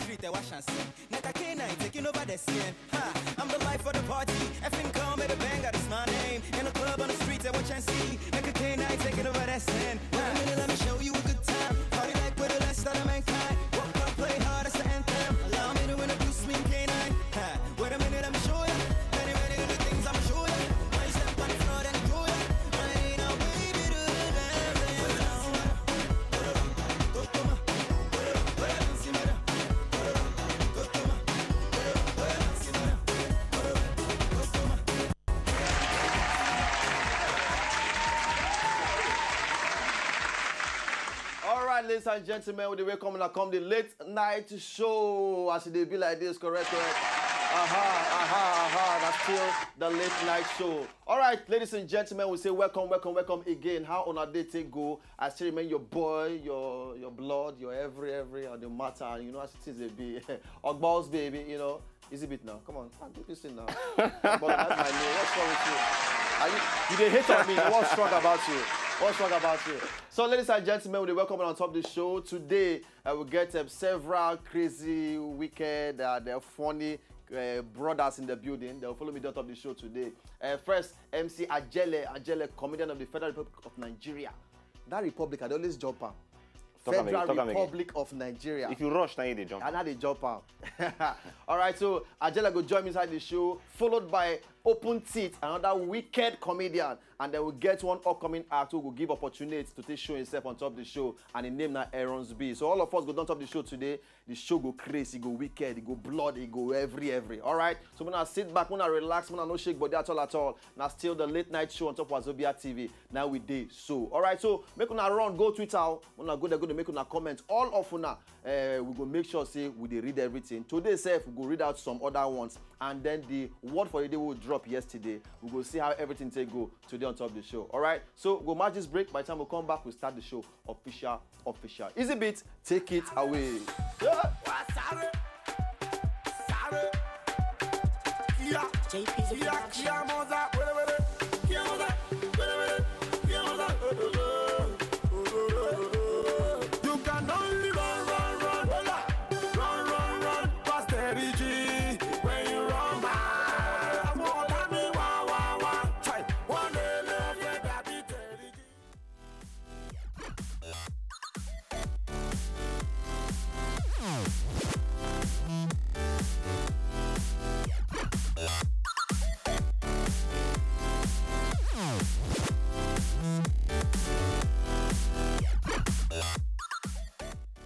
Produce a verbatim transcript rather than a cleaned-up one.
street, they wash and see. Nigga K nine taking over the scene. Ha, I'm the life of the party. Effing come with a bang, that is my name. In the club, on the street, they watch and see. Nigga K nine taking over the scene. Ha. Wait a minute, let me show you a good time. Party like we're the last of the mankind. Walk, walk, play hard, that's the anthem. Allow me to introduce me K nine. Ha. Wait a minute, let me show you. Many, many little things I'ma show you. Why you step on the floor, then do you? Right now, baby, do the dance. All right, ladies and gentlemen, we dey welcome una come the late night show. As e dey be like this, correct, correct. Aha, aha, aha. That's still the late night show. All right, ladies and gentlemen, we say welcome, welcome, welcome again. How una dey take go? I still remain your boy, your your blood, your every every on the matter. You know as it is, dey be. Ogballs, baby. You know, easy beat now. Come on, ah, do this thing now. But that's my name. What's wrong with you? Are you, you dey hate on me? What's wrong about you? What's wrong about you? So, ladies and gentlemen, we dey welcome on top the show today. Uh, we get um, several crazy, wicked, uh, they're funny uh, brothers in the building. They'll follow me down top the show today. Uh, first, M C Ajele, Ajele, comedian of the Federal Republic of Nigeria. That republic, I dey always jump am. Talk am again, Federal talk am again. Republic of Nigeria. If you rush, now you dey jump. And now they jump am. All right, so Ajele go join me inside the show, followed by Open Teeth, another wicked comedian. And then we get one upcoming act who go give opportunity to take show himself on top the show. And his name na Aaron's B. So all of us go down top the show today. The show go crazy, e go wicked, e go blood, e go every, every. All right? So when I sit back, when I relax, when I no shake body at all, at all. Now still the late night show on top Wazobia T V. Now we dey so. All right, so make una run, go Twitter. Oh. When I go there, go to make una comment. All of una, uh, we go make sure say we dey read everything. Today, sef, we go read out some other ones. And then the word for the day we drop yesterday. We go see how everything take go today on top of the show. All right, so go match this break. By the time we come back, we start the show official, official. Easy beat, take it away. Yeah. Sáré, sáré, kíá, J P's a kíá, production. kíá, mọ́sá.